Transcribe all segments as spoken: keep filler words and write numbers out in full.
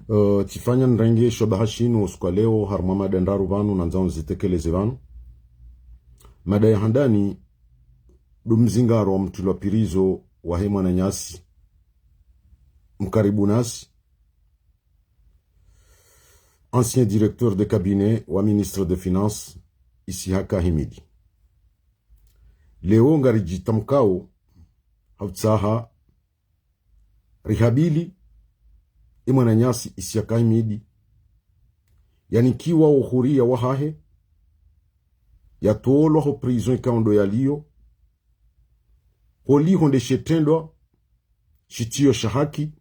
Eh, tsifanya nirenge shabaha shinu usiku wa leo, harumwa mada ndraru pvanu nandzao nizitekeleze pvanu. Mada ya handani, ndo mzingaro wa mtrilwa prison wahe mwananyasi mkaribu nasi, ancien directeur de cabinet wa ministre de Finances, Isihaka Himidi. Leo ngaridjitamkao ha utsaha rihabili e mwananyasi Isihaka Himidi, yanikiwa o huria wahahe, yatolwa ho prison ikao ndo yaliyo, holiho nde she trendwa shitsiyo sha haki,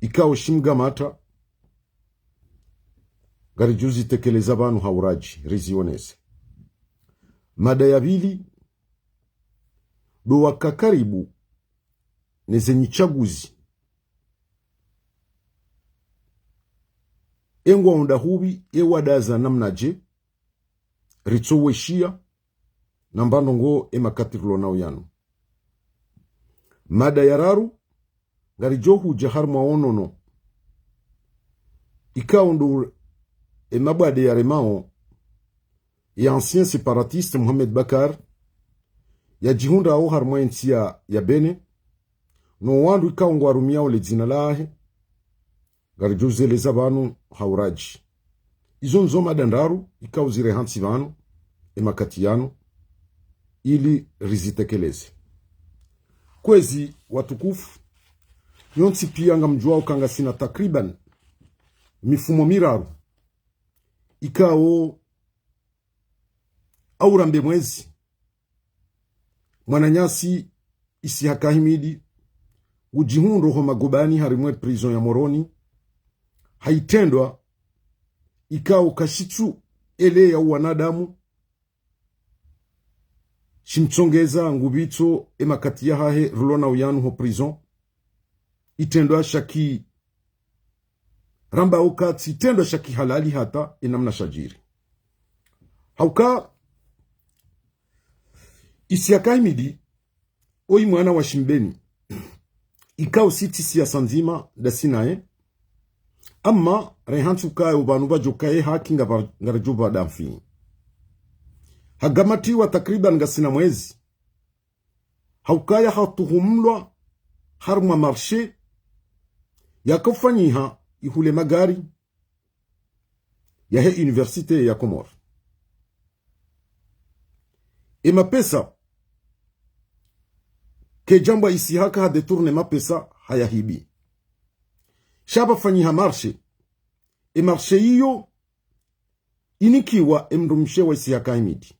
ikao shimgamata, ngaridjo zitekeleza pvanu ha uradji, rizionese. Mada ya pvili, ndo waka karibu ne ze nyitsaguzi. E ngwaonda hupvi, e wadaza namnadje, ritsoweshiya, na mbandrongo e makati rilo nao yanu. Mada ya raru, ngaridjo hudja harumwa o unono ikao ndo e mabwade yaremao e ancien séparatiste Mohamed Bacar, yadjihundrao harumwa entsi ya, ya Bénin, no wandru ikao ngwarumiao le dzina lahe, ngaridjo zeleza pvanu ha uradji. Izo ndzo mada ndraru ikao zire hantsi pvanu e makati yanu, ili rizitekeleze. Kwezi watukufu, nyontsi pia ngamdjuao uka ngasina takriban mifumo miraru ikao au rambe mwezi, mwananyasi Isihaka Himidi ngudjihundro ho magobani harimwa e prison ya Moroni, ha itrendwa ikao kashitsu eleya uwanadamu, shimtsongeza ngupvitso e makati yahahe rilo nao yanu ho prison, itrendwa shaki ramba uka tsi itrendwa sha kihalali hata e namna shadjiri. Hauka Isihaka Himidi, oyi mwana wa Shimbeni, ikao sitsi siasa ndzima ndasi naye, ama rehantsi ukaya upvanu pvadjo kaya e haki ngapva-, ngaridjo pva damfi. Hagamatiwa takriban ngasina mwezi, haukaya hatuhumulwa harumwa marché yakafanyiha ihule magari yahe université ya Komori. E mapesa, kedjambwa Isihaka ha détourné mapesa hayahibi. Sha pvafanyiha marché, e marché iyo inikiwa e mdrumshe wa Isihaka Himidi.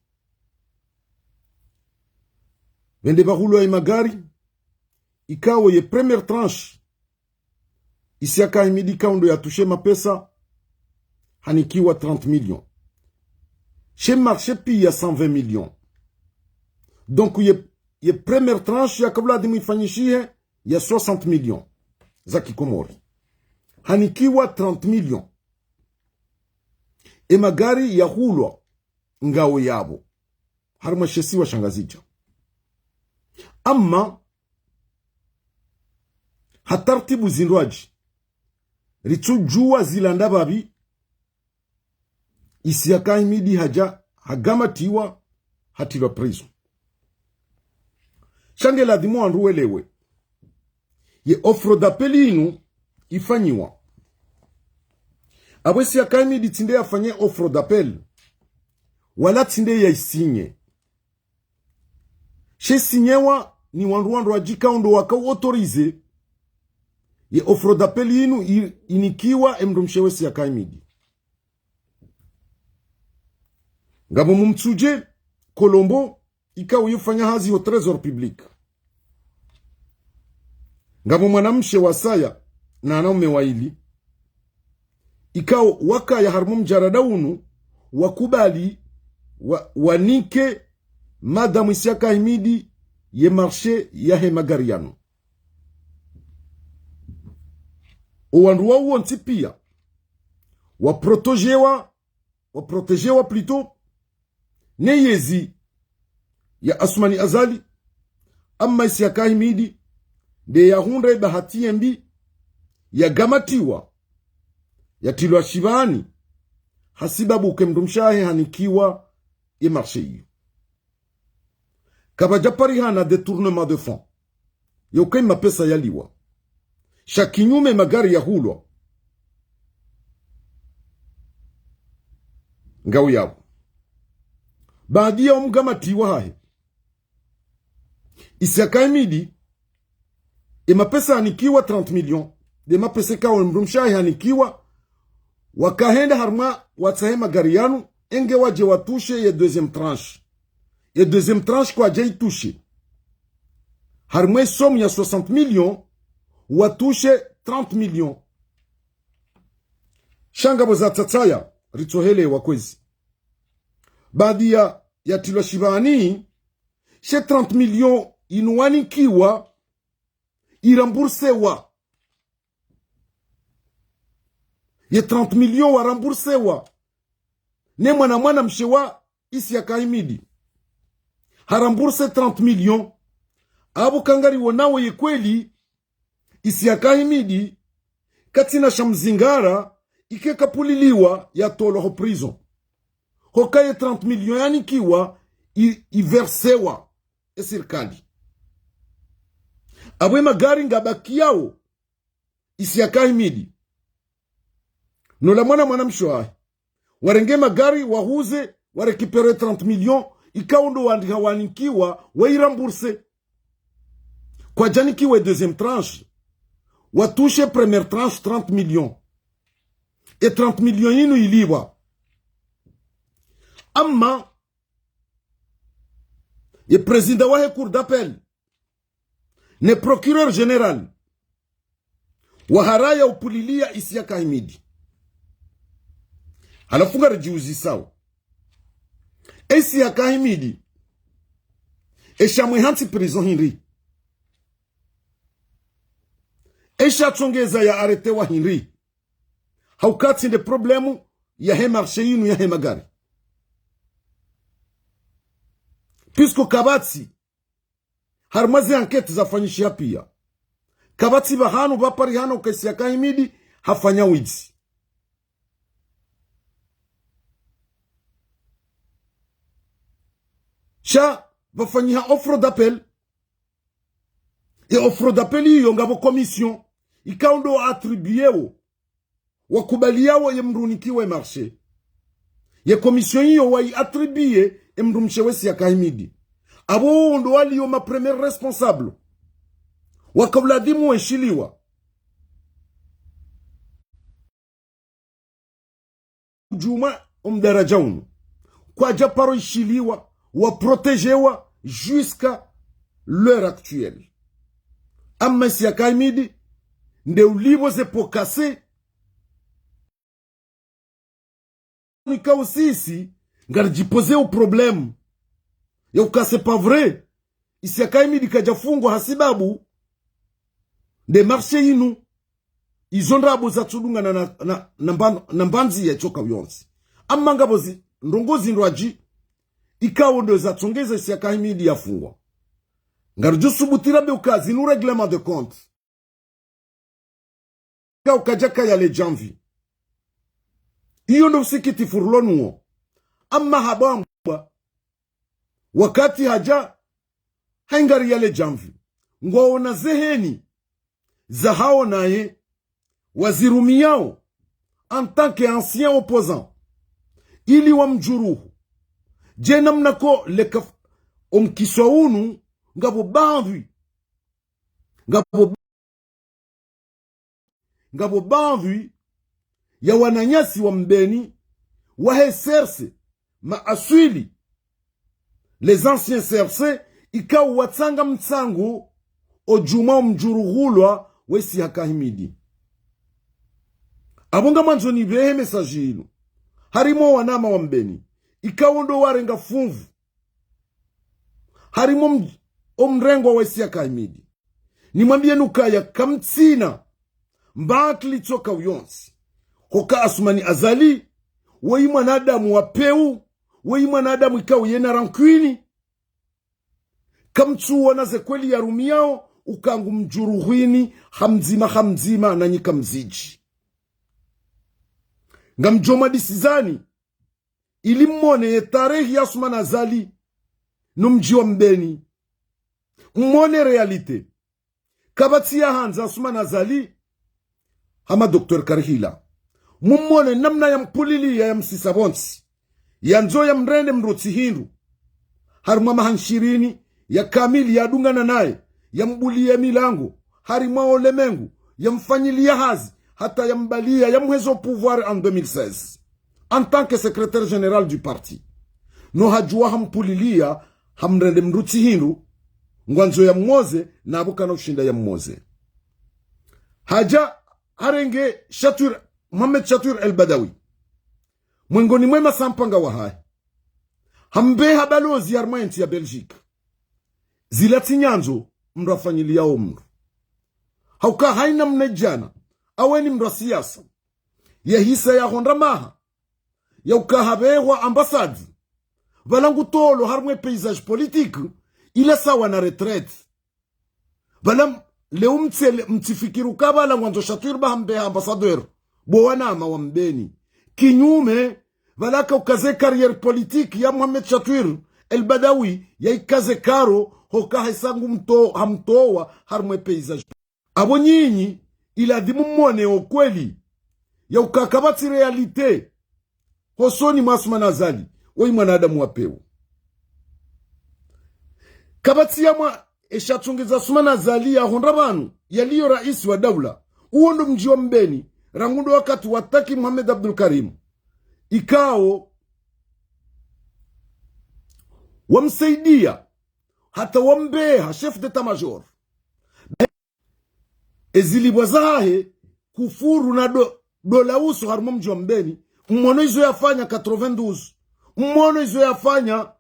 Pvende pvahulwa e magari, ikao ye première tranche, Isihaka Himidi ikao ndo yatushe mapesa, hanikiwa trente millions. She marché pia cent vingt millions. Donc ye, ye première tranche yakabula ladhimu ifanyishihe ya soixante millions za kikomori. Hanikiwa trente millions. E magari yahulwa ngao yapvo harumwa she isiwa sha Ngazidja. Ama ha tartibu zindrwadji, ritsudjuwa zilanda pvapvi, Isihaka Himidi hadja hagamatiwa, hatrilwa prison. Sha nge ladhimu wandru welewe, ye offre d'appel inu ifanyiwa. Apvo Isihaka Himidi tsi nde yafanye offre d'appel, wala tsi nde yaisinye. She isinyewa ni wandru wandrwadji ikao ndo waka autorisé ye offre d'appel inu i-, inikiwa e mdrumshe wa Isihaka Himidi. Ngapvo Mumtsudje Colombo, ikao yufanya hazi ho trésor public. Ngapvo mwanamshe wasaya na wanaume waili, ikao wakaya harumwa mdjarada unu wakubali wa-, wanike Madame Isihaka Himidi ye marché yahe magari yanu. O wandru wao wontsi pia waprotégewa, waprotégewa plutôt, ne yezi ya Assoumani Azali, ama Isihaka Himidi nde yahundra ibahati yembi, yagamatiwa, yatrilwa shivani, hasibabu uka ye mdrumshe wahe hanikiwa ye marché iyo. Kapvadja parihana détournement de fonds. Yo uka ye mapesa yaliwa. Sha kinyume magari yahulwa. Ngawu yapvo. Baadhi ya omgamatiwa hahe. Isiaka Himidi, ye mapesa hanikiwa trente millions. Nde mapesa ikao mdrumshe wahe hanikiwa, wakahenda harumwa watsahe magari yanu, enge wadje watushe ye deuxième tranche. Ye deuxième tranche kwadja itushe. Harumwa ye somme ya soixante millions, watushe trente millions. Sha ngapvo zatsatsaya, ritsohelewa kwezi. Baadhi ya, yatrilwa shivani, she trente millions inu wanikiwa, iremboursewa. Ye trente millions waremboursewa. Ne mwana mwanamshe wa Isiaka Himidi. Harembourse trente millions. Apvo kangariwonao ye kweli, Isiaka Himidi, katsina sha mzingara, ike kapvuliliwa yatolwa ho prison. Hoka ye trente millions yanikiwa, i, iversewa ye sirikali. Apvo ye magari ngabakiyao, Isiaka Himidi. No la mwana mwanamshe wahe. Warenge magari, wahuze, warécupérer trente millions, ikao ndo wandriha wanikiwa, wairembourse. Kwadjanikiwa ye deuxième tranche. Watushe première tranche trente millions. Ye trente millions yinu ilipvwa. Amma, ye président wahe Cour d'appel, ne procureur général, waharaya upvulilia Isiaka Himidi. Halafu ngaridjiuzisao. Isiaka Himidi, esha mwe hantsi prison hindri? Esha tsongeza ya arrêtewa hindri? Hauka tsi nde problème yahe marché yinu yahe magari. Puisque kapvatsi, harumwa ze enquête zafanyishiha pia, kapvatsi pvahanu pvaparihana uka Isiaka Himidi hafanya widzi. Sha pvafanyiha offre d'appel. Ye offre d'appel iyo ngapvo commission ikao ndo waattribuewo, wakubaliyawo ye mdru unikiwe marché. Ye commission iyo waiattribue ye mdrumshe wa Isiaka Himidi. Apvo wo ndo waliyo ma premiers responsables. Waka uladhimu weshiliwa. Djuma omdaraja unu. Kwadja paro ishiliwa, waprotégewa jusqu'à l'heure actuelle. Amma Isiaka Himidi, nde ulipvo ze pots cassés. Nika usisi, ngaridjipozeo problème. Ya uka c'est pas vrai. Isiaka Himidi kadjafungwa hasibabu nde marché yinu. Izo ndrabo zatsudungana na, na, na mban-, na mbandzi ya tsoka yontsi. Amma ngapvo zi, ndrongoo zindrwadji, ikao ndo zatsongeza Isiaka Himidi yafungwa. Ngaridjo subuti rambe uka zinu règlement de compte. Ka ukadjaka yale djamvi. Iyo ndo usikitifu rilo nuwo. Amma habwambwa, wakati hadja, haingari yale djamvi. Ngwaona zeheni, zahao naye, wazirumiyao, en tant que ancien opposant. Ili wamdjuruhu. Djena mnako leka f-, omkiswa unu, ngapvo baadhwi. Ngapvo ngapvo baadhwi ya wananyasi wa Mbeni, wahe C R C, maaswili, les anciens C R C, ikao watsanga mtsango odjuma omdjuruhulwa wa Isiaka Himidi. Apvo ngamwandzo nipvehe message inu. Harimwa wanama wa Mbeni, ikao ndo warenga funvu harimwa om-, omrengwa wa Isiaka Himidi. Nimwambiyeni ukaya kamtsina mbakili tsoka uyontsi. Hoka Asumani Azali, woyi mwanadamu wa peu, woyi mwanadamu ikao yena rancune. Kamtsuona ze kweli yarumiyao, uka ngumdjuruhwini, hamdzima, hamdzima, nanyi kamzidji. Ngamdjo mwadisizani, ili mmone ye tarehi ya Assoumani Azali no mdji wa Mbeni. Mmone réalité. Kapvatsi yahandza Assoumani Azali hama Docteur Karihila. Mummone namna yampuliliya, yamsisa pvontsi. Yandzo yamrende mdru tsi hindru. Harimwa maha nshirini ya kamili yadungana naye, yambuliye milango harimwa olemengu, yamfanyiliya hazi, hata yambaliya, yamheza o pouvoir en deux mille seize, en tant que secrétaire général du parti. No hadjuwa hampuliliya, hamrende mdru tsi hindru, ngwandzo yamngoze, na apvo kana ushinda yamngoze. Hadja harenge Chatur, Mohamed Chatur El Badawi, mwengoni mwe masampanga wahahe. Hambeha balozi harimwa yentsi ya Belgique. Zila tsi nyandzo mdru afanyiliya o mdru. Hauka haina mnedjana, awe ni mdru wa siasa, yahisa yahondra maha, yauka habehwa ambassade, pvala ngutolwa harimwa e paysage politique, ila sawa na retraite. Pvala m-, leo mtsele-, mtsifikiri uka pvala ngwandzo Chatur ba hambeha ambassadeur, bo wanama wa Mbeni. Kinyume, pvala kauka ze carrière politique ya Mohamed Chatur El Badawi, yaikaze karo, hoka hesa ngumto-, hamtowa harimwa e paysage. Apvo nyinyi, iladhimu mmone o kweli, yauka kapvatsi réalité hosoni mwa Assoumani Azali, woyi mwanadamu wa pewu. Kapvatsi yamwa eshatsongeza Assoumani Azali yahondra pvanu, yaliyo raisi wa daula, uwo ndo mdji wa Mbeni, rangu ndo wakati wa Taki Mohamed Abdoulkarim. Ikao, wamsaidiya, hata wambeha chef d'état-major. Ezilipvwa zahahe, kufuru na do-, dola uso harimwa mdji wa Mbeni, mmono izo yafanya quatre-vingt-douze, mmono izo yafanya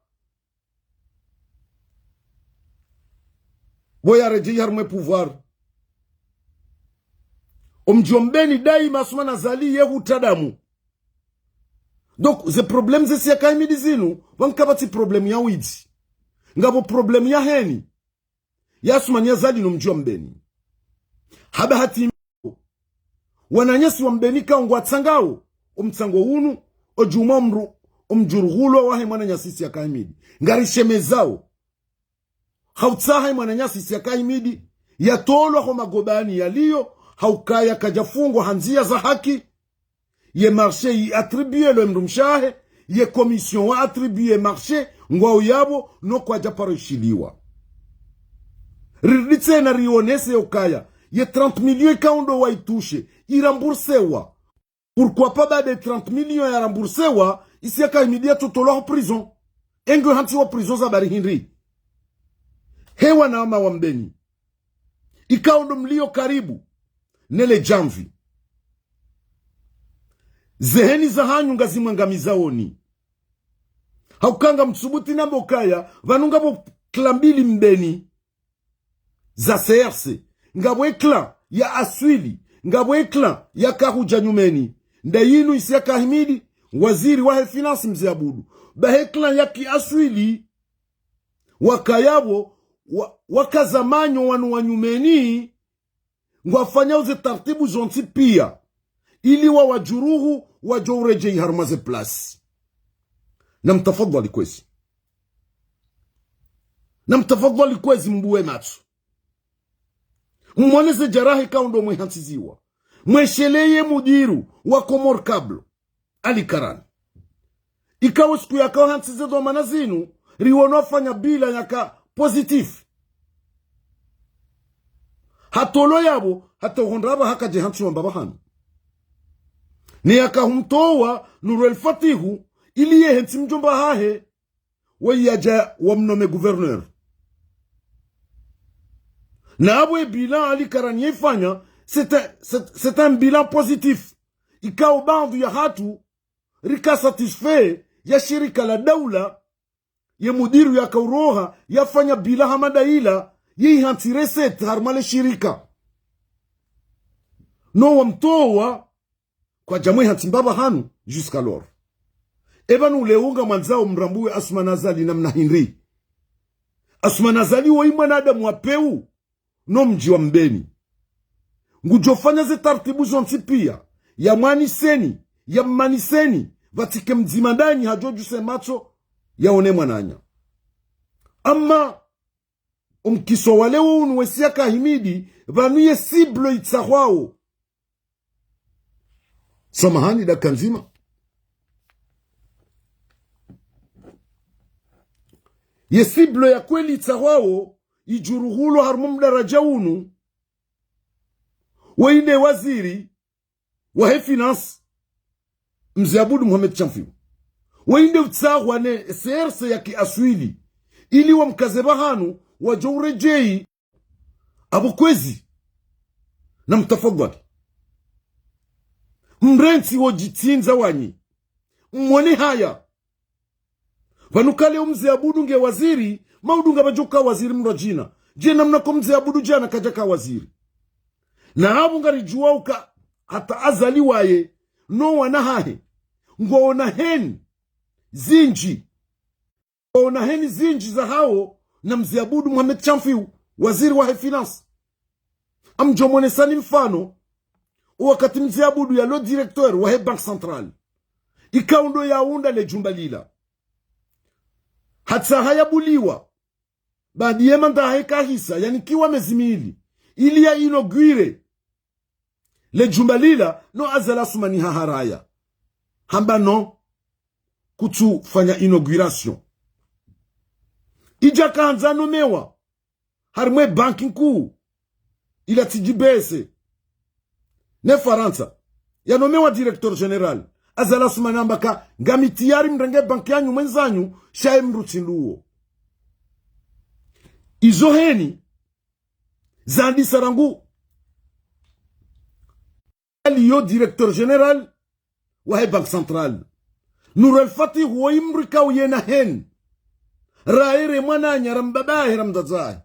pvo yaredjeyi harimwa e pouvoir. O mdji wa Mbeni daima Assoumani Azali ye hutradamu. Donc, ze problème ze Sia Kahimidi zinu, pvanu kapvatsi problème ya widzi. Ngapvo problème ya heni ya Assoumani Azali no mdji wa Mbeni. Haba hati wananyasi wa Mbeni kaungwatsangao o mtsango unu, o djumwa mdru, o mdjuruhulwa wahe mwananyasi Sia Kahimidi. Ngarishemezao. Hautsaha e mwananyasi Sia Kahimidi yatolwa ho magobani yaliyo, haukaya kadjafungwa ha ndziya za haki. Ye marché yi attribué lwa mdrumshe wahe, ye commission wa attribué marché, ngwao yapvo, no kwadja paro ishiliwa. Riridi tsena rionese yokaya, ye trente millions ikao ndo waitouché, iremboursewa. Pourquoi pas baada trente millions yaremboursewa, Sia Kahimidi yatsotolwa ho prison? Engwe hantsiwa prison za bari hindri? He wanama wa Mbeni, ikao ndo mliyo karibu nele djamvi. Zeheni zahanyu ngazimwangamizaoni. Hauka ngamtsubuti nambe ukaya, pvanu ngapvo clan mbili Mbeni za C R C. Ngapvo e clan ya Aswili, ngapvo e clan ya Kahudja Nyumeni. Nda yinu Sia Kahimidi, waziri wahe finance Mze Abudu. Bahe clan ya ki Aswili, wakaya pvo, wa-, wakaza manyo wanu wa Nyumeni, ngwafanyao ze tartibu zontsi pia, ili wawadjuruhu, wadjo uredjeyi harumwa ze place. Namtafadhali kwezi. Namtafadhali kwezi mbuwe matso. Mmone ze djaraha ikao ndo mwehantsiziwa. Mwesheleye mudiru wa Comores Câbles, Ali Karani. Ikao siku yakao hantsize dhwamana zinu, riwono afanya bilan yaka positif. Hatolwa yapvo, hata uhondra apva hakadje hantsi wamba pvahanu. Ni yaka humtowa Nour El Fath, ili yehentsi mdjomba hahe, woyi yadja wamnome gouverneur. Na apvo e bilan Ali Karani yaifanya, c'est un, c'est, c'est un bilan positif. Ikao baadhwi yahatru rika satisfait ya shirika la daula, ye mudiru yakauroha, yafanya bilan hama nda ila, yihantsi recette harumwa le shirika. No wamtowa, kwadja mwehantsi mbapvi hanu, jusqu'alors. Epvanu leo ngamwandzao mrambuwe Assoumani Azali namna hindri? Assoumani Azali woyi mwanadamu wa pewu, no mdji wa Mbeni. Ngudjofanya ze tartibu zontsi pia, yamwaniseni, yammaniseni, pvatsike mdzima ndanyi hadjodjuse matso, yaone mwananya. Amma, omkiswa wa leo unu we Siaka Ahimidi, pvanu ye cible itsahwao. Samahani, dakika ndzima. Ye cible ya kweli itsahwao, idjuruhulwa harumwa mdaraja unu, weyinde waziri wahe finance, Mze Abdou Mohamed Chanfiou. Weyinde utsahwa ne C R C ya kiaswili, ili wamkaze pvahanu, wadjo uredjeyi, apvo kwezi. Na mtafadhwali. Mrentsi wodjitsindza wanyi. Mwone haya. Pvanu kale omze Abdou nge waziri, maudu ngapvadjoka waziri mndru djina. Dje namna ko mze Abdou djana kadjaka waziri. Na apvo ngaridjuwa uka hata Azali waye, no wana hahe. Ngwaona heni zindji. Ngwaona heni zindji zahawo na mze Abdou Mohamed Chanfiou, waziri wahe finance. Ngamdjo mwonesani mfano, owakati mze Abdou yalo directeur wahe Banque Centrale, ikao ndo yaunda le djumba lila. Hatsaha yabuliwa, baada ye mandat yahe kahisa, yanikiwa mezi mili, ili ya inaugure le djumba lila, no Azali Assoumani haharaya. Hamba no, kutsufanya inauguration. Idja kahandza nomewa harimwa ye banki nkuu, ila tsi G B S, ne Farantsa, yanomewa directeur général. Azali Assoumani hamba ka ngami tayari mrenge banki yanyu mwendzanyu, sha ye mndru tsi ndo uwo. Izo heni, zandisa rangu Ali yo directeur général wahe Banque Centrale. Nour El Fath woyi mdru ikao yena heni. Raere mwananya, ra mbaba yahe, ra mdzadze wahe.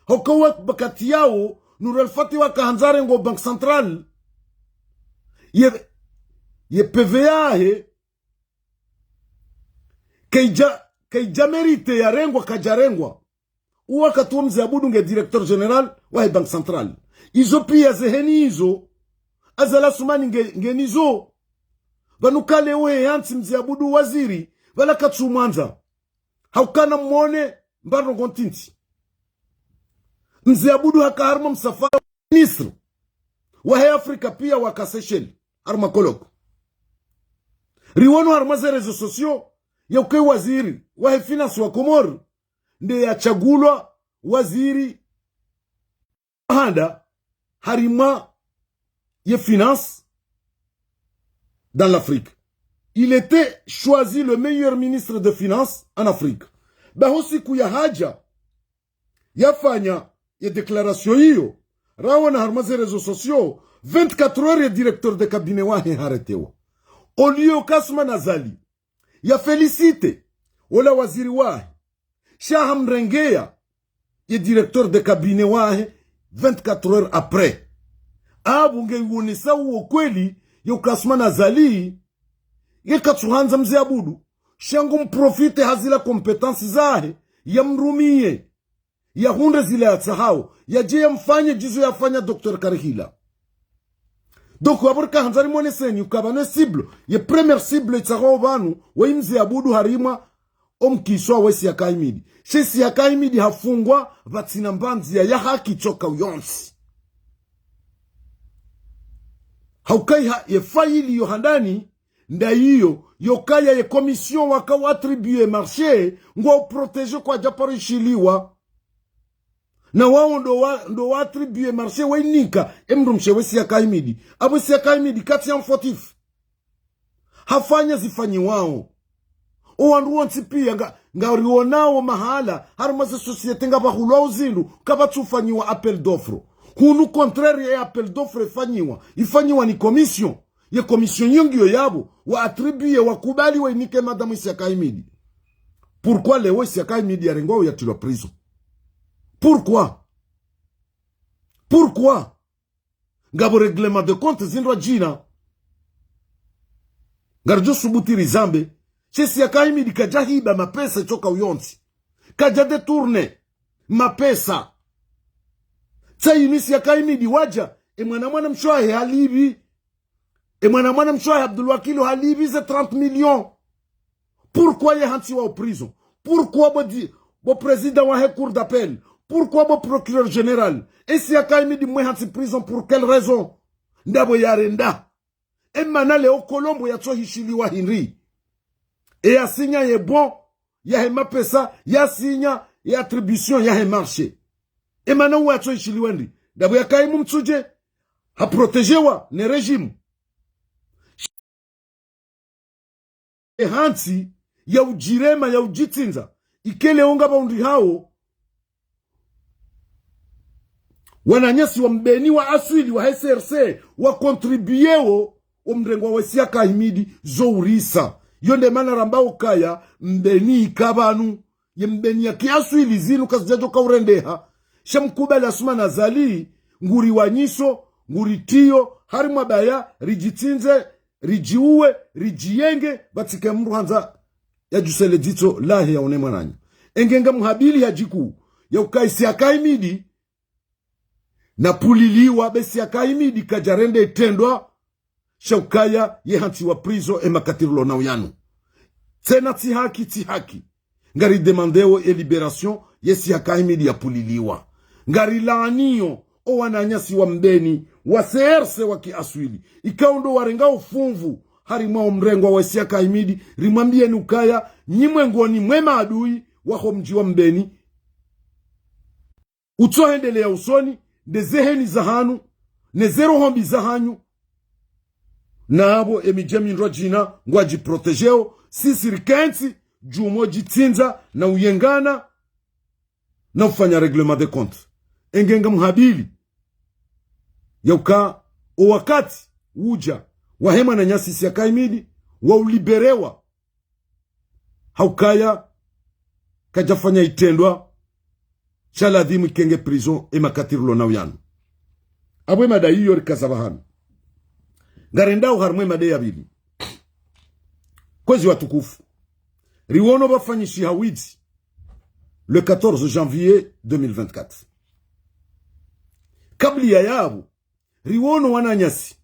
Hoka wakati yawo, Nour El Fath wakahandza arenge o Banque Centrale. Ye, ye P V yahe, kaidja, kaidja mérité yarengwa, kadjarengwa. Owakati wo mze Abdou nge directeur général wahe Banque Centrale. Izo piya ze heni izo, Azali Assoumani nge, nge nizo. Pvanu kale ohe yantsi mze Abdou waziri, pvala katsumwandza. Haukana mwone, mba ndrongo ntiti. Mze Abdou haka harumwa msafara ministre wahe Afrika piya waka Seychelles, harumwa colloque. Riwono harumwa ze réseaux sociaux, yauke waziri wahe finance wa Komori, nde yatsungulwa waziri handa harimwa ye finance dans l'Afrique. Il était choisi le meilleur ministre de finance en Afrique. Baho siku yahadja yafanya ye déclaration iyo, rawona harumwa ze réseaux sociaux, vingt-quatre heures ye directeur de cabinet wahe haretewa. Au lieu ka Assoumani Azali ya félicité ola waziri wahe, sha hamrengeya ye directeur de cabinet wahe vingt-quatre heures après. Apvo nge iwonesa uwo kweli yauka Assoumani Azali ye katsuhandza mze Abdou, sha ngu mprofite ha zila compétence zahe, yamrumiye, yahundre zila yatsahao, yadje yamfanye djizo yafanya docteur Karihila. Donc, apvo rikahandza rimwoneseni, uka pvanu ye cible, ye première cible itsahwao pvanu, woyi mze Abdou harimwa omkiswa we Siaka Ahimidi. She Siaka Ahimidi hafungwa, pvatsina mbandziya ya haki tsoka uyontsi. Hauka iha, ye fayili yo handani, nda iyo, yokaya ye commission waka wa attribué marché, ngwa uprotégé kwadja paro ishiliwa. Na wawo ndo wa, ndo wa attribué marché wayinika, emndru mshe we Siaka Ahimidi. Apvo Siaka Ahimidi, katsi ya mfautif. Hafanya zifanyiwao. Owandru wontsi piya nga, ngariwonao mahala, harumwa ze société ngapvahulwao zindru, kapvatsufanyiwa appel d'offre. Hunu contraire ye appel d'offre ifanyiwa, ifanyiwa ni commission. Ye commission iyo ngiyo yapvo, wa attribué, wakubali, wayinike madame Siaka Ahimidi. Pourquoi leo Siaka Ahimidi yarengwao yatrilwa prison? Pourquoi? Pourquoi? Ngapvo règlement de compte zindrwadjina. Ngaridjo subuti rizambe. She Siaka Ahimidi kadja hiba mapesa itsoka uyontsi. Kadja détourné mapesa. Tsa inu Siaka Ahimidi wadja, e mwana mwana mshe wahe halipvi. E mwana mwana mshe wahe Abdul Wakil halipvi ze trente millions. Pourquoi ye hantsiwa o prison? Pourquoi bo di, bo président wahe cour d'appel? Pourquoi bo procureur général? E Siaka Himidi mwe hantsi prison pour quelle raison? Ndapvo yarenda. E mana leo Colombo yatsohishiliwa hindri? E yasinya ye bon yahe mapesa, yasinya ye attribution yahe marché. E mana uwo yatsohishiliwa hindri? Ndapvo yakaimu mtsudje, haprotégewa ne régime. E hantsi ya udjirema, ya udjitsindza, ike leo ngapvo undri hawo wananyasi wa Mbeni wa aswili wahe C R C wakontribuewo o mrengwa we Siaka Himidi zo urisa. Yo nde mana ramba ukaya Mbeni ika pvanu. Ye Mbeni ya kiaswili zinu kazidjadjoka urendeha. Sha mkubali Assoumani Azali, nguri wanyiso, nguri tiyo, harimwa baya, ridjitsindze, ridjiuwe, ridjiyenge, pvatsike mndru handza yadjuse le dzitso lahe yaone mwananya. Enge ngamhabilia djiku, ya ukaya Siaka Himidi, napvuliliwa be Siaka Himidi kadjarende itrendwa, sha ukaya ye hantsiwa prison e makati rilo nao yanu. Tsena tsi haki, tsi haki. Ngari demandeo e libération ye Siaka Himidi yapvuliliwa. Ngari laaniyo o wananyasi wa Mbeni, wa C R C wa kiaswili, ikao ndo warenga o funvu harimwa o mrengwa we Siaka Himidi, rimwambieni ukaya nyi mwengoni mwe maadui waho mdji wa Mbeni. Utsohendelea usoni, nde ze heni zahanyu, ne ze roho mbi zahanyu. Na apvo e midji mindrwadjina ngwadjiprotegeo, sisi rikentsi djumwa udjitsindza na uyengana na ufanya règlement de compte. Enge ngamhabilia ya uka o wakati udja wahe mwananyasi Siaka Himidi wa uliberewa, ha ukaya kadjafanya itrendwa sha ladhimu ikenge prison e makati rilo nao yanu. Apvo e mada iyo rikaza pvahanu. Ngarendao harimwa e mada ya pvili. Kwezi watukufu, riwono pvafanyishiha widzi le quatorze janvier deux mille vingt-quatre. Kabla ya yapvo, riwono wananyasi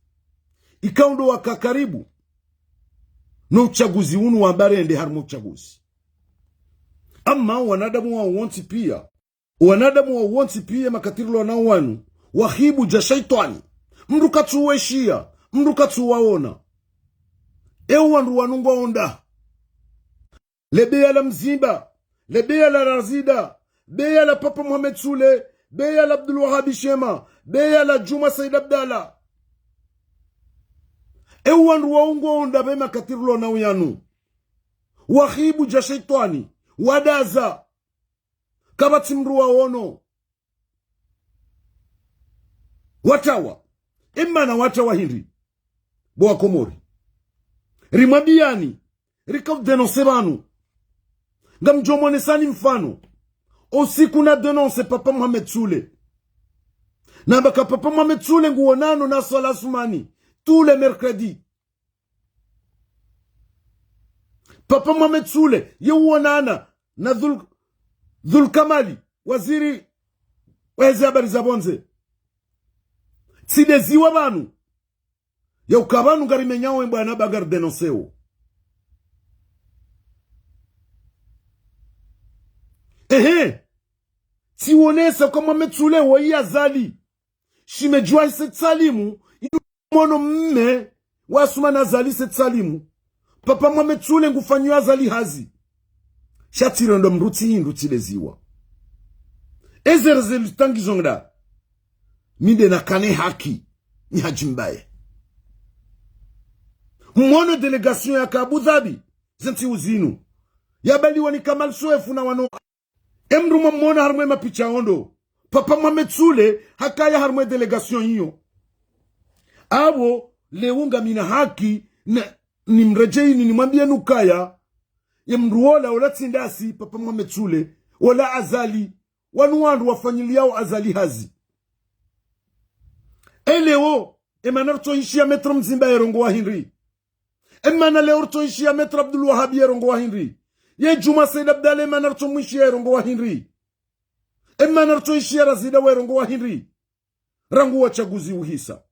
ikao ndo waka karibu no utsaguzi unu wamba rende harimwa utsaguzi. Ama wanadamu wao wontsi pia, wanadamu wao wontsi pia makati rilo nao wanu, wahibu dja shaitwani. Mndru katsuweshiya, mndru katsuwaona. E wandru wanu ngwaonda. Le beya la Mzimba, le beya la Razida, beya la Papa Mohamed Soule, beya la Abdul Wahab Shema, beya la Djuma Said Abdallah. E wandru wao ngwaonda be makati rilo nao yanu. Wahibu dja shaitwani, wadaza. Kapvatsi mndru waono. Watawa. E mana watawa hindri? Bo Wakomori, rimwambiyani, rika udénoncer pvanu. Ngamdjomonesani mfano. O usiku nadénoncer Papa Mohamed Soule. Namba ka Papa Mohamed Soule nguonano na Salah Assoumani tous les mercredis. Papa Mohamed Soule ye uonana na Dhul-, Dhul Kamali, waziri waheze habari za pvondze. Tsideziwa pvanu. Ya uka pvanu ngarimenyao e bwana ba ngaridénonceo. Ehe. Tsionesa kwa Mohamed Soule woyi Azali. Shime djuwa hise tsalimu, inu mwana mme wa Assoumani Azali se tsalimu. Papa Mohamed Soule ngufanyiyo Azali hazi. Sha tsirendo mndru tsi hindru tsideziwa. Eze résultat ngizo nda. Mi nde nakane haki, ni hadjimbaye. Mwono délégation yaka Abu Dhabi, ze ntsihu zinu. Yabaliwa ni Kamal Souef na wano. E mndru mwamwona harimwa e mapicha ondo, Papa Mohamed Soule hakaya harimwa e délégation iyo. Apvo, leo ngamina haki, na, nimredjeyini nimwambiyeni ukaya, ye mndru wola, wola tsi ndasi, Papa Mohamed Soule, wola Azali, wanu wandru wafanyiliyao Azali hazi. E leo, e mana ritsohishiya Maître Mzimba yerongowa hindri? E mana leo ritsohishiya Maître Abdul Wahab yerongowa hindri? Ye Djuma Said Abdallah e mana ritsomwishiya yerongowa hindri? E mana ritsohishiya Razida werongowa hindri? Rangu wo utsaguzi uhisa.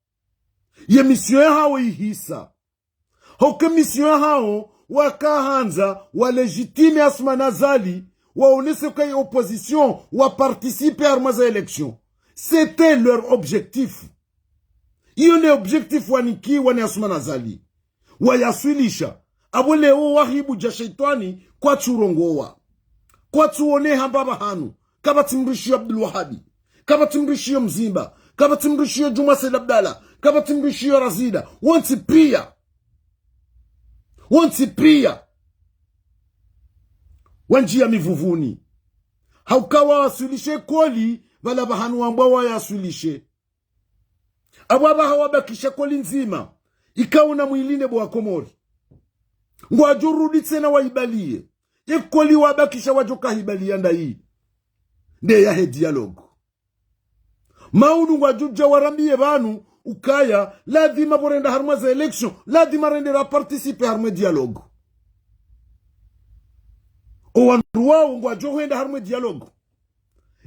Ye mission yahawo ihisa. Hauka mission yahawo wakahandza wa légitimer Assoumani Azali, waonese uka ye opposition wa participer harumwa ze élection. C'était leur objectif. Iyo nde objectif wanikiwa ni Assoumani Azali. Wayaswilisha. Apvo leo wahibu dja shetwani kwatsu urongowa. Kwatsu wone hamba pvahanu. Kapvatsi mdru ishiyo Abdul Wahabi. Kapvatsi mdru ishiyo Mzimba. Kapvatsi mdru ishiyo Djumwa Said Abdallah. Kapvatsi mdru ishiyo Razida. Wontsi piya. Wontsi piya. Wandjiya mivuvuni. Hauka wawaswilishe koli, pvala pvahanu wambwa wayaswilishe. Apvo apvaha wabakisha koli ndzima, ikao na mwili nde bo wa Komori. Ngwadjo rudi tsena waibaliye. Ye koli wabakisha wadjo kahibaliya ndayi. Nde yahe dialogue. Mauri ngwadjo dja warambiye pvanu ukaya, lazima pvo renda harumwa ze élection, lazima rende ra participer harumwa dialogue. O wandru wawo ngwadjo hwenda harumwa dialogue.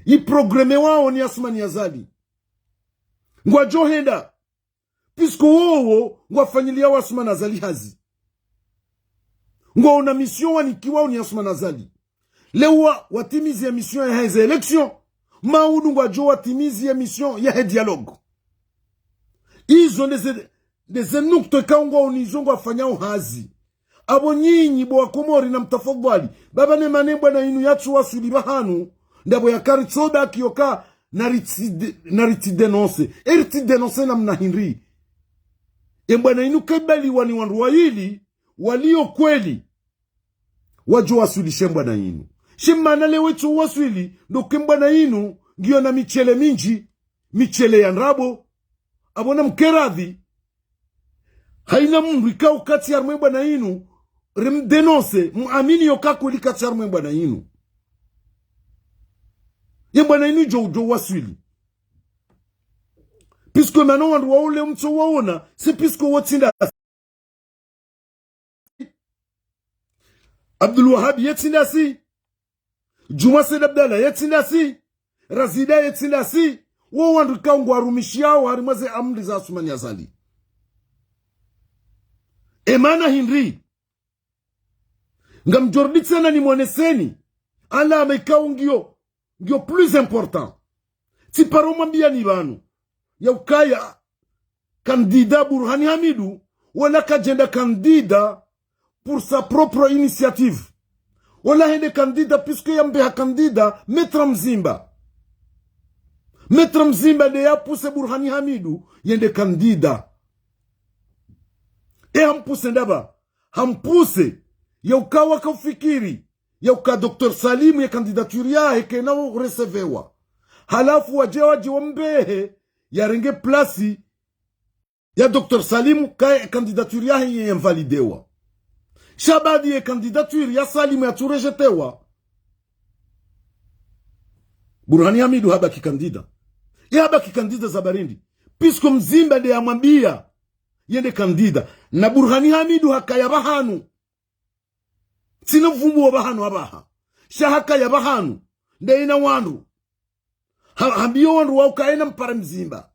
I programme wawo ni Assoumani Azali. Ngwadjo henda. Puisque wowo ngwafanyiliya wa Assoumani Azali hazi. Ngwaona mission wanikiwa ni Assoumani Azali. Leo wa, watimizi ye mission yahe ze élection. Mauri ngwadjo watimizi ye mission yahe dialogue. Izo nde ze, nde ze nukta ikao ngwaonizo ngwafanyao hazi. Apvo nyinyi bo wa Komori na mtafadhwali. Pvapvo ne mana ye mbwana inu yatsu waswili pvahanu. Ndapvo yakari tsoda kiyoka na ritsi de-, na ritsi dénoncer. E ritsi dénoncer namna hindri. Ye mbwana inu kaibaliwa ni wandru wayili, waliyo kweli. Wadjo waswilishe mbwana inu. She mana leo wetso waswili, ndo uka ye mbwana inu, ngiyo na mishele mindji, mishele ya ndrabo. Apvo na mkeradhi. Haina mdru ikao katsi harumwa ye mbwana inu, rimdénoncer, mwamini yoka kweli katsi harumwa ye mbwana inu. Ye mbwana inu djo, djo waswili. Puisque mana wandru wawo leo mtso waona, c'est puisque wo tsi ndasi. Abdul Wahabi ye tsi ndasi. Djumwa Said Abdallah ye tsi ndasi. Razida ye tsi ndasi. Wo wandru ikao ngwarumishiyao harumwa ze amri za Assoumani Azali. E mana hindri. Ngamdjo rudi tsena nimwoneseni. Alama ikao ngiyo, ngiyo plus important. Tsiparo mwambiyani pvanu. Ya ukaya candidat Burhani Hamidu, wala kadjenda candidat pour sa propre initiative. Wala hende candidat puisque yambe ha candidat Maître Mzimba. Maître Mzimba nde ya pousser Burhani Hamidu yende candidat. E hampousser ndapvi? Hampousser ya uka waka ufikiri ya uka Docteur Salim ye candidature yahe kayina recevewa. Halafu wadje wadje wambehe yarenge place ya Docteur Salim, ka ye candidature yahe ye invalidewa. Sha baada ye candidature ya Salim yatsu rejetewa, Burhani Hamidu habaki candidat. E habaki candidat za barindi. Puisque Mzimba nde yamwambiya yende candidat. Na Burhani Hamidu hakaya pvahanu. Tsina uvumbuo pvahanu apvaha. Sha hakaya pvahanu. Nde ina wandru. Ha, hambiyo wandru wa uka yena mpare Mzimba.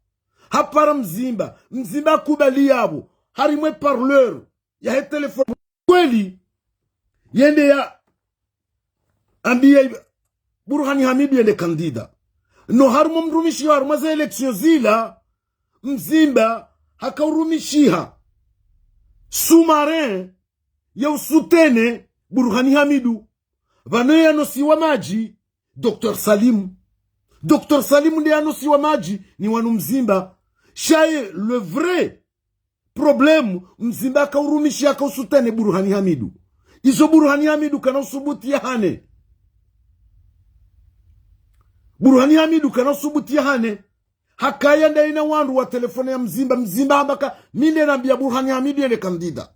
Hapara Mzimba. Mzimba hakubali yapvo. Harimwa ye parleur yahe téléphone. Kweli. Yende ya ambiya Burhani Hamidu yende candidat. No harumwa mrumishi harumwa ze élection zila, Mzimba haka urumishiha sous-marin ya usoutenir Burhani Hamidu. Pvanu yanosiwa madji, Docteur Salim. Docteur Salim nde yanosiwa madji ni wanu Mzimba. Sha ye, le vrai problème, Mzimba haka urumishiha haka usoutenir Burhani Hamidu. Izo Burhani Hamidu kana usubuti yahane. Burhani Hamidu kana usubuti yahane. Hakaya nde ina wandru wa téléphone ya Mzimba. Mzimba hamba ka, mi nde nambiya Burhani Hamidu yende candidat.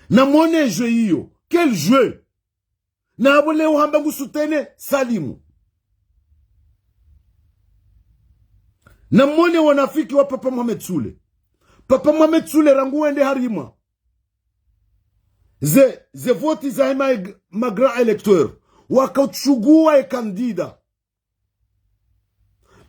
Na mwone jeu iyo. Quel jeu? Na apvo leo hamba ngu soutenir Salimu. Na mwone wanafiki wa Papa Mohamed Soule. Papa Mohamed Soule rangu wende harimwa ze, ze vote zahe ma, ma grand électeur, waka utsugua ye candidat.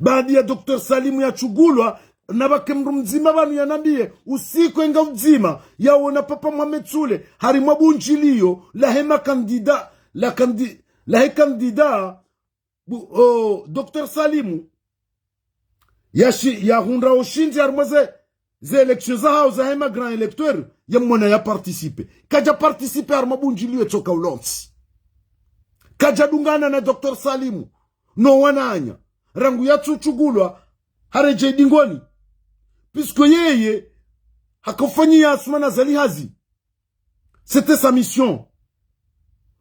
Baada ya Docteur Salimu yatsugulwa, Na pvwake mndru mdzima pvanu yanambiye, usiku enga udzima, yaona Papa Mohamed Soulé, harimwa bundjiliyo, lahe makandida, la kandi-, lahe kandida, bu-, o, Docteur Salimu, yashi-, yahundra ushindzi harimwa ze, ze élections zahao zahe ma grands électeurs, yamwona ya participer. Kadja participer harimwa bundjiliyo tsoka ulontsi. Kadja dungana na Docteur Salimu, no wananya. Rangu yatsutsungulwa, haredjei dingoni. Puisque yeye, hakafanyiya Assoumani Azali hazi. C'était sa mission.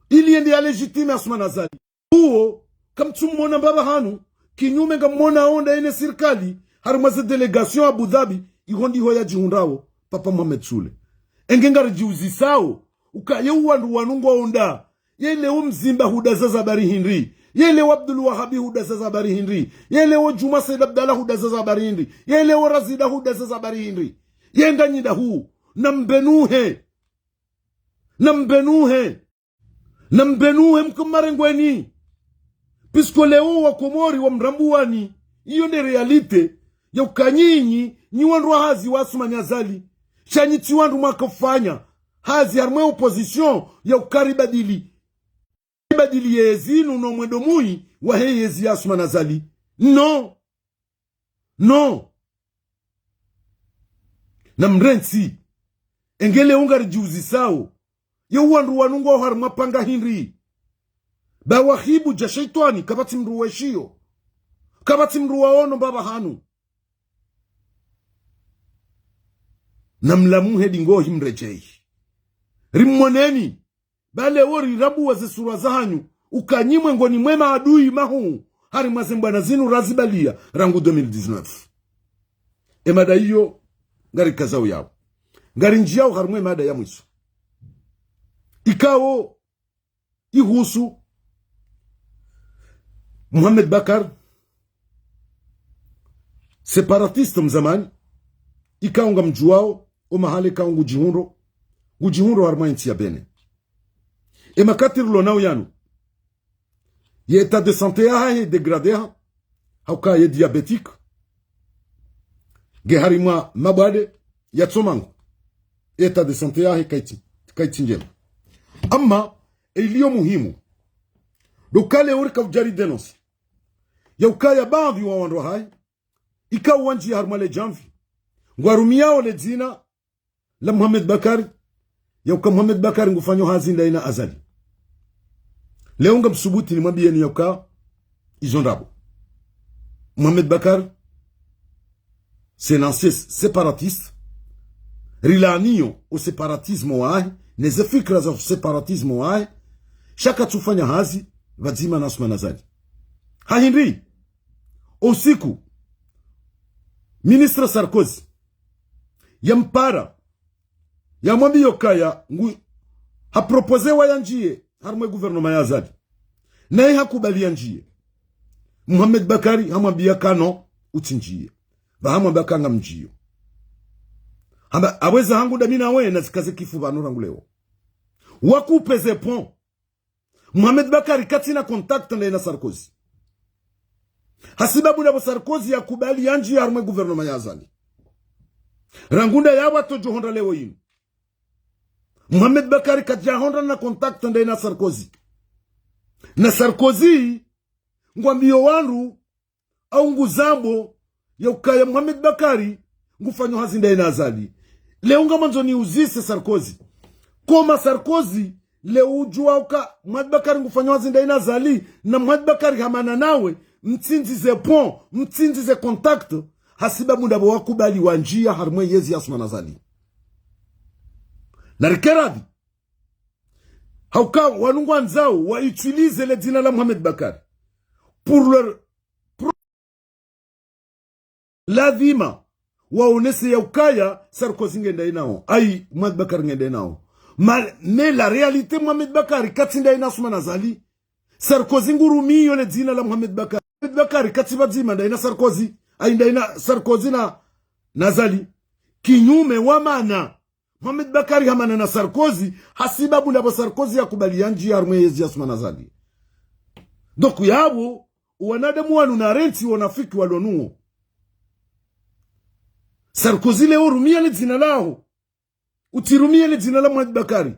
Ili yende ya légitimer Assoumani Azali. Uwo, kamtsumwona mbapvi hanu, kinyume ngamwona onda yene sirikali, harimwa ze délégation Abu Dhabi, iho ndiho yadjihundrawo, Papa Mohamed Soulé. Enge ngaridjiuzisao, uka ye wandru wanu ngwaonda, ye leo Mzimba hudaza za habari hindri, ye leo Abdul Wahabi hudaza za habari hindri, ye leo Djuma Said Abdallah hudaza za habari hindri, ye leo Razida hudaza za habari hindri. Ye nganyi ndahu, nambenuhe. Nambenuhe. Nambenuhe mke marengweni. Puisque leo Wakomori wamrambuwani. Iyo nde réalité. Ya uka nyinyi, nyi wandru wa hazi wa Assoumani Azali. Sha nyi tsi wandru mwakofanya hazi harimwa ye opposition ya uka ribadili. Ribadili yezi inu no mwendo muyi wahe yezi ya Assoumani Azali. Non. Non. Namrentsi. Enge leo ngaridjiuzisao, ye wandru wanu ngwao harimwa panga hindri. Ba wahibu dja shetwani, kapvatsi mndru weshiyo. Kapvatsi mndru waono mbapvi hanu. Namlamuhe dingohi mredjeyi. Rimwoneni. Ba leo rirambuwa ze sura zahanyu, uka nyi mwengoni mwe maadui mahuu, harimwa ze mbwana zinu razibaliya, rangu deux mille dix-neuf. E mada iyo, ngarikazao yawo. Ngarindjiyao harimwa e mada ya mwiso. Ikao, ihusu, Mohamed Bacar, séparatiste mzamani, ikao ngamdjuwao, o mahala ikao ngudjihundro, ngudjihundro harimwa entsi ya Bénin. E makati rilo nao yanu, ye état de santé yahahe dégradé ha, hauka ye diabétique, nge harimwa mabwade ya tsomango, état de santé yahahe kaitsi, kaitsi ndjema. Ama, e iliyo muhimu, ndo uka leo rika udjari dénoncer. Ya ukaya baadhwi wa wandru wahahe, ikao wandjiya harimwa le djamvi, ngwarumiyao le dzina la Mohamed Bacar, ya uka Mohamed Bacar ngufanyo hazi ndaye na Azali. Leo ngamsubuti nimwambiyeni ya uka izo ndrabo. Mohamed Bacar, c'est un ancien séparatiste. Rilaaniyo o séparatisme wahahe, ne ze fikira za séparatisme wahahe. Sha katsufanya hazi pvadzima na Assoumani Azali. Ha hindri, o usiku, ministre Sarkozy yampara, yamwambiya ukaya ngu, haproposewa yandjiye harimwa e gouvernement ya Azali. Naye hakubali yandjiye. Mohamed Bacar hamwambiya ka non, utsindjiye. Ba hamwambiya ka ngamdjiyo. Hamba, apvo eza hangu ndami nawe nazikaze kifu pvanu rangu leo. Wakupe ze ponts. Mohamed Bacar katsina contact ndaye na Sarkozy. Hasibabu ndapvo Sarkozy yakubali yandjiye harimwa e gouvernement ya Azali. Rangu nda yapvo atsodjohundra leo yinu. Mohamed Bacar kadjahundra na contact ndaye na Sarkozy. Na Sarkozy, ngwambiyo wandru, au nguzambo, ya ukaya Mohamed Bacar, ngufanyo hazi ndaye na Azali. Leo ngamwandzo niuzise Sarkozy. Koma Sarkozy, leo udjuwa uka Mohamed Bacar ngufanyo hazi ndaye na Azali, na Mohamed Bacar hamana nawe, mtsindzi ze ponts, mtsindzi ze contacts, hasibabu ndapvo wakubali wandjiya harimwa e yezi ya Assoumani Azali. Narike radhi. Hauka wanu ngwandzao wa utiliser le dzina la Mohamed Bacar pour leur pro-, lazima waonese ya ukaya Sarkozy nge ndaye nawo, ayi, Mohamed Bacar nge ndaye nawo. Ma, mais la réalité, Mohamed Bacar katsi ndaye na Assoumani Azali. Sarkozy ngurumiyo le dzina la Mohamed Bacar. Mohamed Bacar katsi pvadzima ndaye na Sarkozy, ayi, ndaye na Sarkozy na, na Azali. Kinyume wa mana. Mohamed Bacar hamana na Sarkozy, hasibabu ndapvo Sarkozy yakubali yandjiye harimwa e yezi ya Assoumani Azali. Donc yapvo, wanadamu wanu narentsi wonafiki walo nuwo. Sarkozy leo rumia le dzina laho. Utsirumie le dzina la Mohamed Bacar.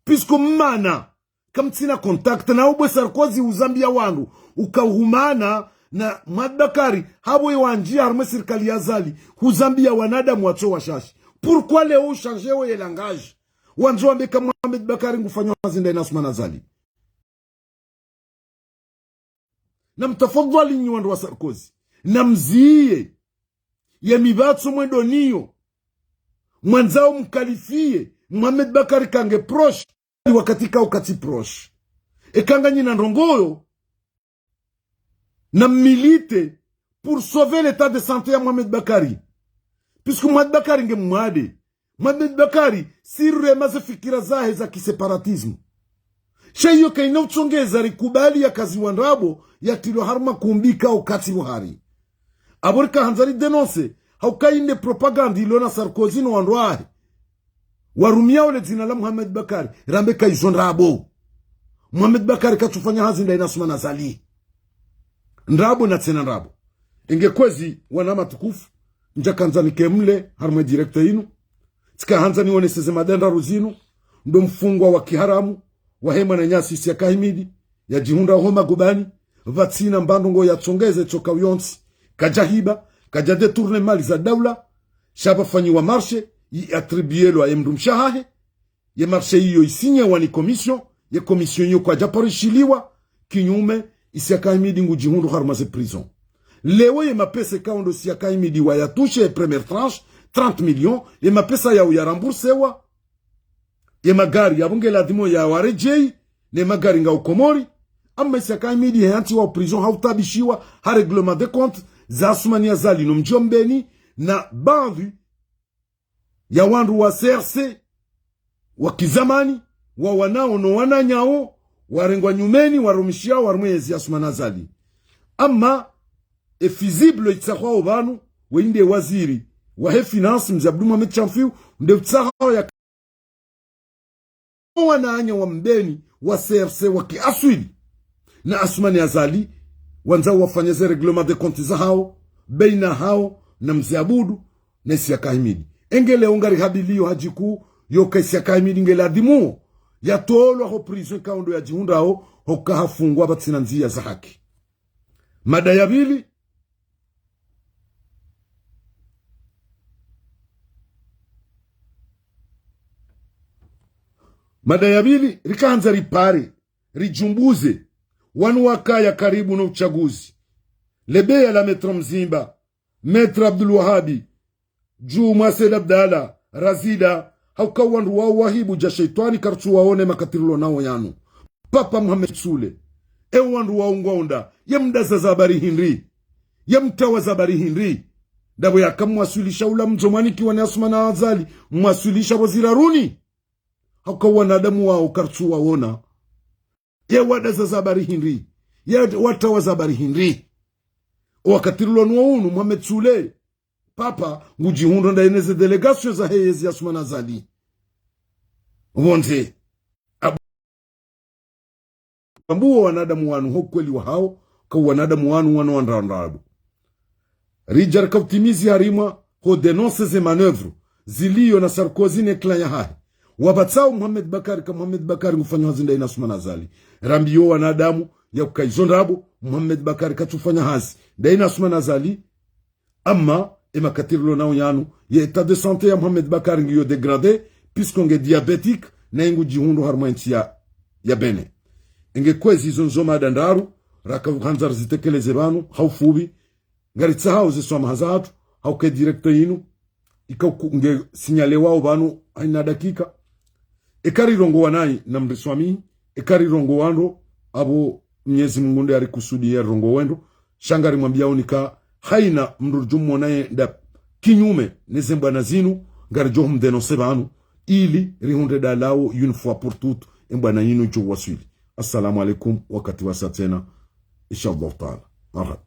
Puisque mmana, kamtsina contact, na ubwe Sarkozy uzambia wandru, uka uhumana na Mohamed Bacar, hapvo ye wandjia harumwa sirikali ya Azali, huzambia wanadamu watso washashi. Pourquoi leo uchanger wo ye langage? Wandzo wambe ka Mohamed Bacar ngufanyao hazi ndaye na Assoumani Azali. Na mtafadhali nyi wandru wa Sarkozy, na mziye ye mipvatso mwendo niyo, mwandzao mqualifier Mohamed Bacar ka nge proche, wakati ka ukatsi proche. Eka nganyina ndrongoo, na militer pour sauver l'état de santé ya Mohamed Bacar. Puisque Mohamed Bacar nge mwade. Mohamed Bacar, si rema ze fikira zahe za kiséparatisme. Sha iyo kayina utsongeza rikubali yakaziwa ndrabo, yatrilwa harumwa kumbi ka ukatsi buhari. Apvo rika handza ridénoncer, hauka inde propagande ilo na Sarkozy no wandru wahe. Warumiao le dzina la Mohamed Bacar, rambe ka izo ndrabo. Mohamed Bacar katsufanya hazi ndaye na Assoumani Azali. Ndrabo na tsena ndrabo. Enge kwezi wana matukufu, ndjaka handza nike mle harumwa ye direct inu. Tsika handza nionese ze mada ndraru zinu, ndo mfungwa wa kiharamu, wahe mwananyasi Isiaka Himidi, yadjihundra ho magobani, pvatsina mbandrongo yatsongeze tsoka uyontsi, kadjahiba, kadja détourner mali za daula, sha pvafanyiwa marché, yi attribuelwa ye mdrumshe wahahe, ye marché iyo isignewa ni commission, ye commission iyo kwadja parishiliwa, kinyume, Isiaka Himidi ngudjihundru harumwa ze prison. Leo ye mapesa ikao ndo Isiaka Himidi wayatouché ye première tranche, trente millions, ye mapesa yao yaremboursewa, ye magari yapvo nge ladhimu yawaredjei, ne magari ngao Komori, amma Isiaka Himidi he hantsiwa prison hautabishiwa, ha règlement de compte, za Assoumani Azali no mdji wa Mbeni, na baadhwi ya wandru wa C R C, wa kizamani, wa wanao no wananyao, warengwa nyumeni, warumishiao harumwa yezi ya Assoumani Azali. Amma, e fusible itsahwao pvanu, we inde waziri wahe finance, Mze Abdou Mohamed Chanfiou, nde utsahao ya wananya wa Mbeni wa C R C wa kiaswili na Assoumani Azali, wandzao wafanye ze règlement de compte zahao, baina hao na Mze Abdou na Isiaka Himidi. Enge leo ngarihabilio hadjiku yoka Isiaka Himidi nge ladhimu yatolwa ho prison ikao ndo yadjihundrao, hoka hafungwa pvatsina ndzia za haki. Mada ya pvili. Mada ya pvili, rika handza ripare, ridjumbuze, wanu wakaya karibu no utsaguzi. Lebeya la Maître Mzimba, Maître Abdul Wahabi, Djumwa Said Abdallah, Razida, hauka wandru wao wahibu dja shetwani kartsu waone makati rilo nao yanu. Papa Mohamed Soulé, e wandru wao ngwaonda, ye mdaza za habari hindri, ye mtawa za habari hindri. Ndapvo yaka mwaswilisha ula mdzo mwanikiwa ni Assoumani Azali, mwaswilisha pvo ziraruni. Hauka wanadamu wao kartsu waona. Ye wadaza za habari hindri, ye watawa za habari hindri. O wakati rilo nao unu Mohamed Soulé, papa, ngudjihundra ndaye ne ze délégation zahe yezi ya Assoumani Azali. Pvondze. Ab-, ambuo wanadamu wanu ho kweli wahao, ka wanadamu wanu wanu wa ndrabo ndrabo. Ridja rika utimizi harimwa ho dénoncer ze manœuvre zilio na Sarkozy ne clan yahahe. Wapvatsao Mohamed Bacar ka Mohamed Bacar ngufanyao hazi ndaye na Assoumani Azali. Rambio wanadamu ya uka izo ndrabo, Mohamed Bacar katsufanya hazi ndaye na Assoumani Azali. Amma, e makati rilo nao yanu, ye état de santé ya Mohamed Bacar ngiyo dégradé, puisque nge diabétique, na ngudjihundru harumwa entsi ya, ya Bénin. Enge kwezi izo ndzo mada ndraru, raka handza rizitekeleze pvanu, ha ufupvi, ngaritsahao ze swamaha zahatru, hauka e direct inu, ika uku-, nge signalé wao pvanu, haina dakika. Eka rirongowa nayi, na mriswamihi, eka rirongowa ndro, apvo Mnyezi Mungu nde arikusudiya rirongowe ndro, sha ngarimwambiao nika haina mdru ridjo mwona yenda kinyume ne ze mbwana zinu, ngaridjo humdénoncer pvanu, ili rihundre dalao une fois pour toutes, e mbwana yinu idjo waswili. Assalamu alaikum, wakati wasa tsena, insha Allahu taala. Marhaba.